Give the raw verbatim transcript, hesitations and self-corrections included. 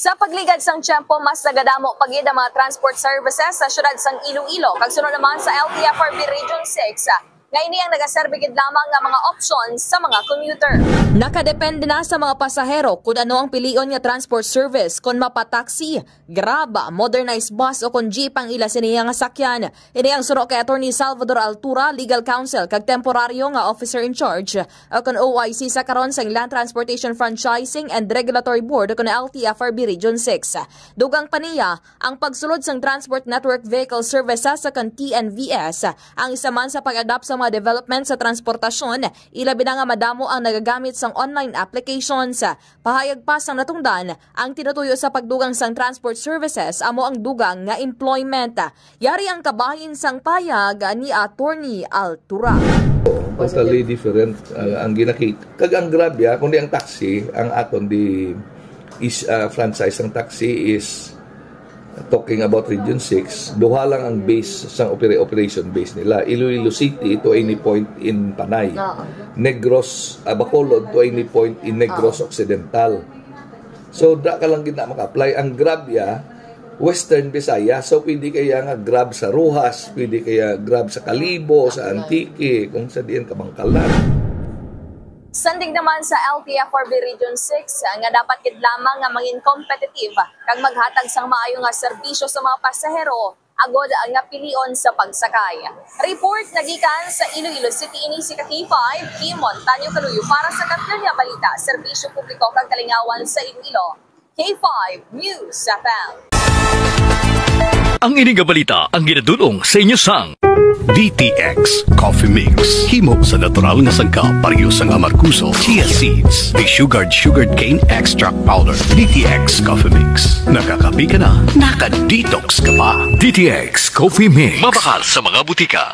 Sa pagligad sang tiyempo, mas nagadamo pa gid ang mga transport services sa siyudad sang Iloilo, kag suno naman sa L T F R B Region six, nga ini ang nagaserbi gid lamang nga mga opsyon sa mga commuter. Nakadepende na sa mga pasahero kon ano ang pilion nga transport service, kon mapa-taxi, Grab, modernized bus o kon jeep ang ila sini nga sakyan. Ini ang suno kay Attorney Salvador Altura, Legal Counsel kag temporaryo nga Officer in Charge o kon O I C sa karon sang Land Transportation Franchising and Regulatory Board o kon L T F R B Region six. Dugang pa niya, ang pagsulod sang Transport Network Vehicle Services o kon T N V S ang isa man sa pag-adapt sa mga development sa transportasyon, ilabi na nga madamo ang nagagamit sang online applications. Pahayag pa sang natungdan, ang tinutuyo sa pagdugang sang transport services amo ang dugang nga employment. Yari ang kabahin sang pahayag ni Attorney Altura. Totally different uh, ang ginakita. Kag ang Grab ya, kundi ang taxi, ang aton di is uh, franchise ang taxi is talking about Region six, duha lang ang base sang opera- operation base nila. Iloilo City to any point in Panay. Oo. Negros, uh, Bacolod to any point in Negros Occidental. So, da ka lang gid na maka-apply. Ang Grab ya, Western Visayas. So, pwede kaya nga Grab sa Roxas, pwede kaya Grab sa Kalibo, sa Antique, kung sa diin kabangkalan. Sandig naman sa L T F R B Region six nga dapat gid lamang nga mangin competitive kag maghatag sang maayo nga serbisyo sa mga pasahero agod nga pilion sa pagsakay. Report nagikan sa Iloilo City, ini si ka K five, Kim Montaño Caluyo para sa Kampiyon nga Balita, Serbisyo Publiko kag Kalingawan sa Iloilo. K five News F M. Ang ini nga balita ang ginadul-ong sa inyo sang D T X Coffee Mix. Himo sa natural nga sangkap, pareho sang amargoso, chia seeds, desugared sugarcane extract powder. D T X Coffee Mix. Nakakape ka na, naka-detox ka pa. D T X Coffee Mix. Mabakal sa mga butika.